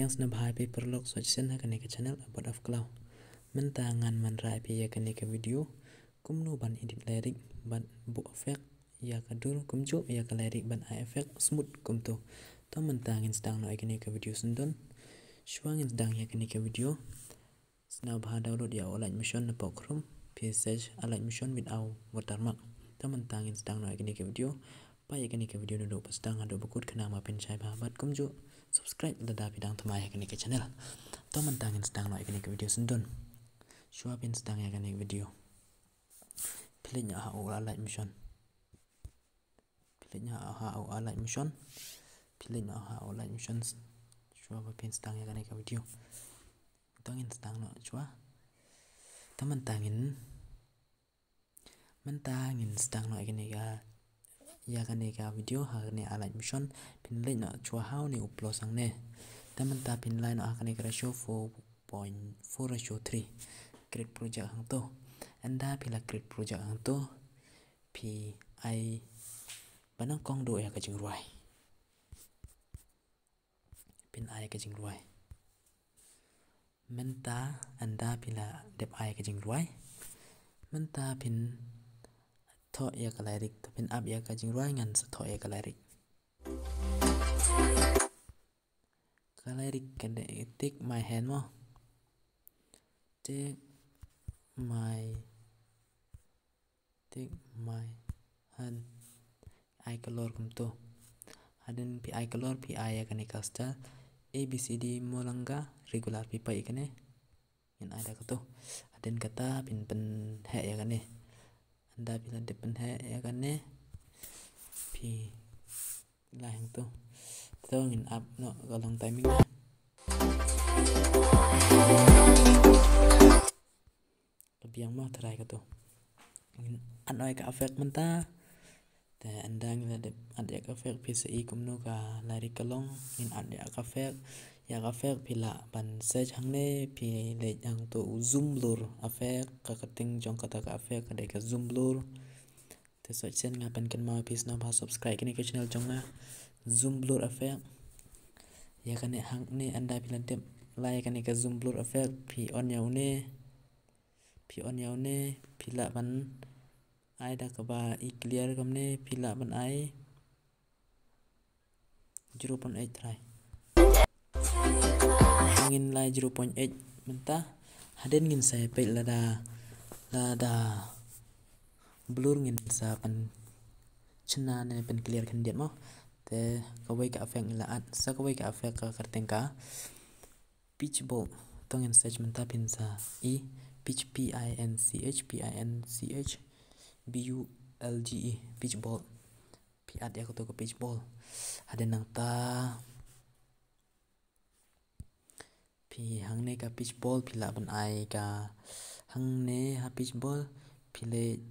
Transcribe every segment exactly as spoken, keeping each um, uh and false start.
Sngewbha ïa phi paralok sngewsih sngewbha ha kane ka channel Abot of Klaw. Mynta ngan wanrah ïa phi ïa kane ka video kumno ban edit lyric bad buh effect ïa ka dur kumjuh ïa ka lyric ban ai effect smooth kumto. To mynta ngin sdang noh ïa kane ka video sngewdon. Shuwa ngin sdang ïa kane ka video, sngewbha download ïa u Alight Motion napoh Chrome, phi search Alight Motion without watermark. To mynta ngin sdang noh ïa kane ka video. Peit ïa kane ka video naduh ba sdang haduh ba kut khnang ba phin shai bha bad kumjuh subscribe lada phi dang thymmai ïa kane ka channel. To mynta ngin sdang noh ïa kane ka video sngewdon. Shuwa phin sdang ïa kane ka video, phi leit noh ha u Alight Motion. Phi leit noh ha u Alight Motion. Phi leit noh ha u Alight Motion. Shuwa ba phin sdang ïa kane ka video. To ngin sdang noh shuwa. To mynta ngin, mynta ngin sdang noh ïa kane ka, ïa kane ka video ha kane Alight Motion. Phin leit noh shuwa ha une u plus hangne. To mynta phin leit noh ha kane ka ratio four point four ratio three. Create project hangto. Ynda phi la create project hangto, phi ai ba nyngkong duh ïa ka jingrwai. Phin ai ka jingrwai. Mynta ynda phi la dep ai ka jingrwai, mynta phin thoh ïa ka lyric. To phin ap ïa ka jingrwai ngan sa thoh ïa ka lyric. Ka lyric ka dei Take My Hand mo. Take my, take my hand. Ai color kumto. Hadien phi ai color phi ai ïa kane ka style A B C D Malanga regular, phi peit ïa kane. Ngin ai da kato. Hadien kata phin pynheh ïa kane. Ynda phi la dep pynheh ïa kane, phi lai hangto. To ngin ap noh ka long timing. Ka biang mo, tharai kato. Ngin add noh ïa ka effect mynta. Te ynda ngi la dep add ïa ka effect, phi sa i kumno ka lyric ka long. Ngin add ïa ka effect. Ïa ka effect phi lah ban search hangne, phi leit hangto u zoom blur effect, ka kyrteng jong kata ka effect ka dei ka zoom blur. Te sngewsih sngewbha, nga pynkynmaw ïa phi sngewbha subscribe kane ka channel jong nga, zoom blur effect. Ïa kane hangne ynda phi la dep lai ïa kane ka zoom blur effect, phi on ïa une. Phi on ïa une, phi lah ban ai da kaba i clear kumne, phi lah ban ai zero point eight tharai. Ngin lai zero point eight mynta. Hadien ngin sa peit lada, lada blur ngin sa pynshna ne pynclear khyndiat mo. Te kawei ka effect ngi la add, sa kawei ka effect ka kyrteng ka Pinch Bold. To ngin search mynta, phin sa i Pinch, P I N C H, P I N C H B U L G E, Pinch Bold. Phi add ïa kato ka Pinch Bold. Hadien nangta phi hangne ka Pinch Bold phi lah ban ai ka, hangne ha Pinch Bold phi leit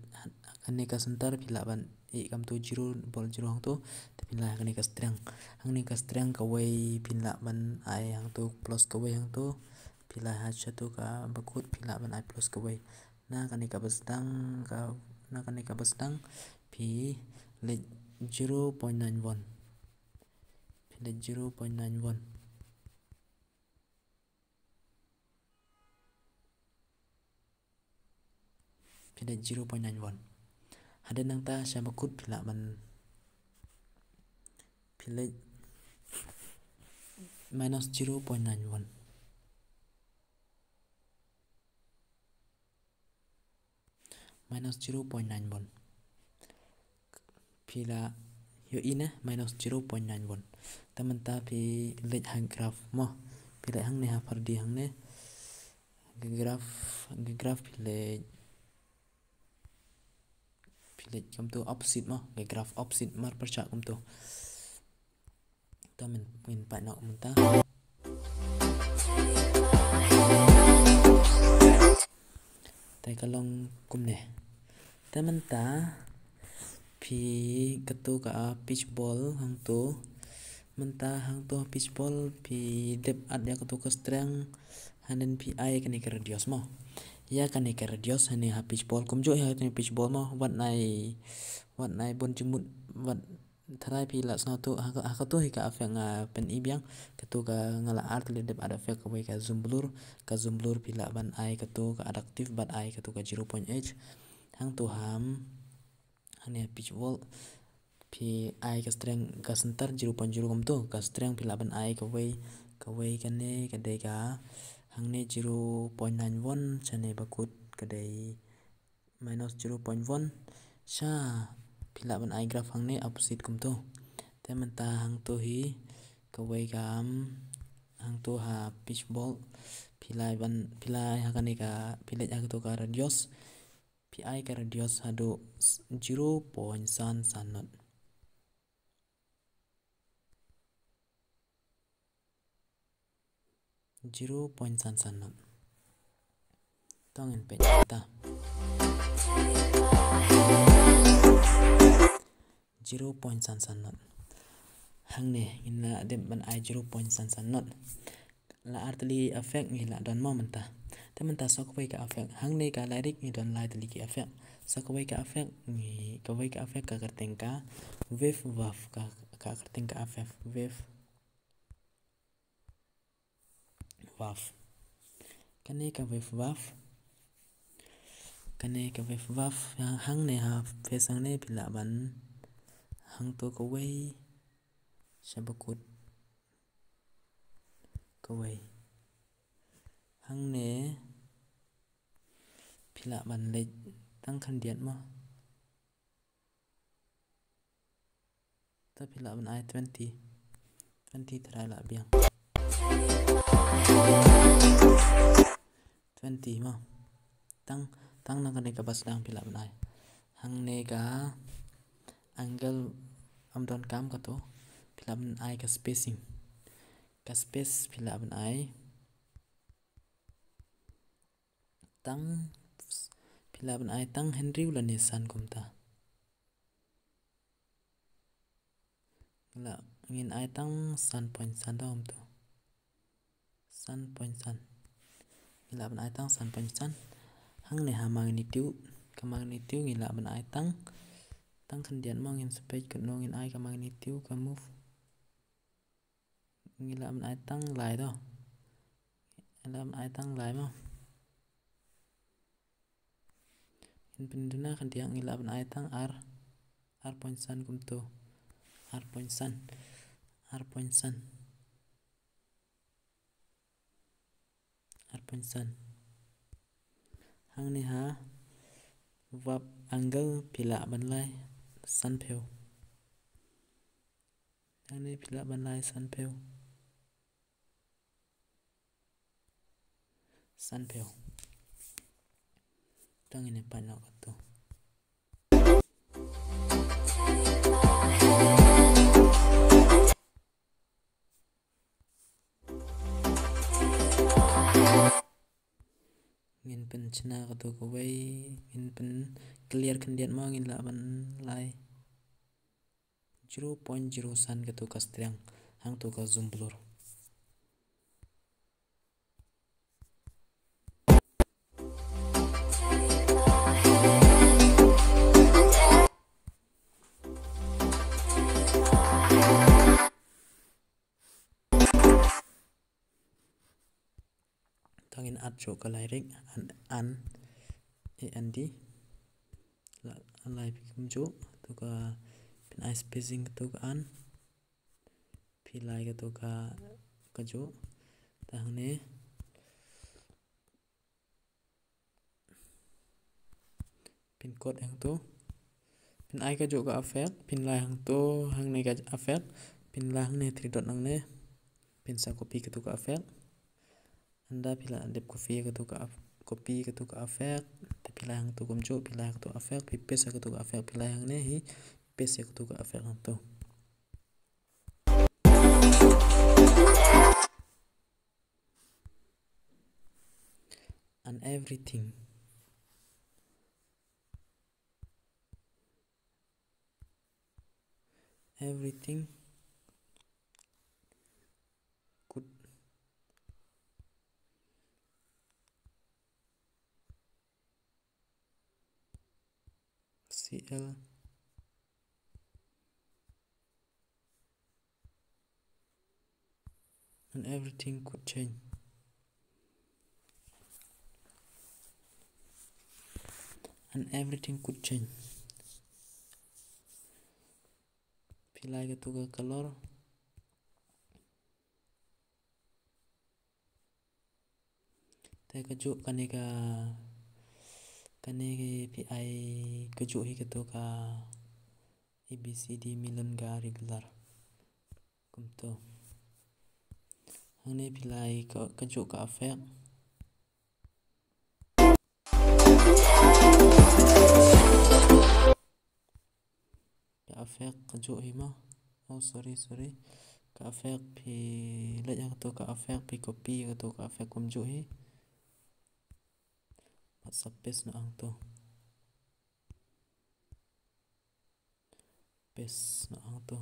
hangne ka center phi lah ban i kumto zero, bold zero hangto. Te phin lai hangne ka strength. Hangne ka strength kawei phin lah ban ai hangto plus kawei hangto. Phi lai ha shato kaba kut phi lah ban ai plus kawei. Na kane kaba sdang ka, na kane kaba sdang phi leit zero point nine one. Phi leit zero point nine one. Phi leit zero point nine one. Hadien nangta sha bakut phi lah ban, phi leit minus zero point nine one. Minus zero point nine one. Phi lah ïohi ne, minus zero point nine one. Te mynta phi leit ha graph mo. Phi leit hangne ha phardi hangne. Ka graph, ka graph phi leit, phi leit kumto opposite mo. Ka graph opposite mar pyrshah kumto. Te ngin, ngin peit noh mynta. Te ka long kumne. Te mynta phi kato ka Pinch Bold hangto. Mynta hangto Pinch Bold phi dep add ïa kato ka strength. Hadien phi ai kane ka radius mo. Ïa kane ka radius hangne ha Pinch Bold kumjuh ïa kane Pinch Bold mo. Wat nai, wat nai bun jingmut, wat Tharai phi lah sngewthuh ha ka, ha katu hi ka effect nga pyni biang. Katu ka nga lah ar tylli dep add effect, kawei ka zoom blur. Ka zoom blur phi lah ban ai katu ka adaptive bad ai katu ka zero point eight. Hangtu ham, hangne pitch vault, phi ai ka strength, ka center zero point zero kumtu. Ka strength phi lah ban ai kawei, kawei kane ka dei ka, hangne zero point nine one, shane bakut ka dei minus zero point one. Sha phi lah ban ai graph hangne opposite kumtu. Te mynta hangtu hi kawei kam, hangtu ha pitch vault, phi lah ban, phi lah ha kane ka, phi lah ha katu ka radius, phi ai ka radius haduh zero point san san not. Zero point san san not. Tang in peit ta. Zero point san san not. Hangne ngin lah dep ban ai zero point san san not. Lah ar tylli effect ngi lah don mo mynta. Te mynta sa kawei ka effect. Hangne ka lyric ngi don lai tylli ki effect. Sa kawei ka effect ngi, kawei ka effect ka kyrteng ka wave buff, ka, ka kyrteng ka effect wave buff. Kane ka wave buff. Kane ka wave buff. Hang, hangne ha face hangne phi lah ban, hangtu kawei, sha bakut kawei. Hangne phi lah ban leh tang khyndiat mo. Ta phi lah ban ai twenty. Twenty tharai lah biang. Twenty mo. Tang, tang na kane kaba sdang phi lah ban ai. Hangne ka angle ym donkam katu. Phi lah ban ai ka spacing. Ka space phi lah ban ai tang, phi lah ban ai tang hynriew lane san kumta. Lah, ngin ai tang san point san da kumtu. San point san. Ngi lah ban ai tang san point san. Hangne ha magnitude, ka magnitude ngi lah ban ai tang, tang khyndiat mo, ngin sa peit katno ngin ai ka magnitude, ka move. Ngi lah ban ai tang lai to. Ngi lah ban ai tang lai mo. Ngin pynduna khyndiat, ngi lah ban ai tang ar, ar point san kumtu. Ar point san. Ar point san. Ar point san. Hangne ha warp angle phi lah ban lai sanphew. Hangne phi lah ban lai sanphew. Sanphew. Tang ngin ïa peit noh katu. Ngin pynshna katu kawei, ngin pyn clear khyndiat mo, ngin lah ban lai zero point zero san katu ka strength, hangtu ka zoom blur. Tang ngin add shuh ka lyric, an, an, A N D. La, an lai phi kumjuh, katu ka, phin ai spacing katu ka an. Phi lai katu ka, kajuh. Te hangne. Phin kot hangtu. Phin ai kajuh ka effect, phin lai hangtu, hangne ka effect, phin lai hangne three dot nangne. Phin sa copy katu ka effect. Ynda phi la dep copy katu ka eff-, copy katu ka effect, te phi lai hangtu kumjuh, phi lai katu effect, phi paste katu ka effect, phi lai hangne hi, paste katu ka effect hangtu. And everything. Everything could C L And everything could change. And everything could change. Phi lai kato ka color. Te kajuh kane ka, kane ka phi ai kajuh hi kato ka A B C D, Milonga, regular. Kumto. Hangne phi lai ka, kajuh ka effect. Ka effect kajuh hi mo. Oh, sorry, sorry. Ka effect phi leit ha kato ka effect, phi copy kato ka effect kumjuh hi. Bad sa paste noh hangto. Paste noh hangto.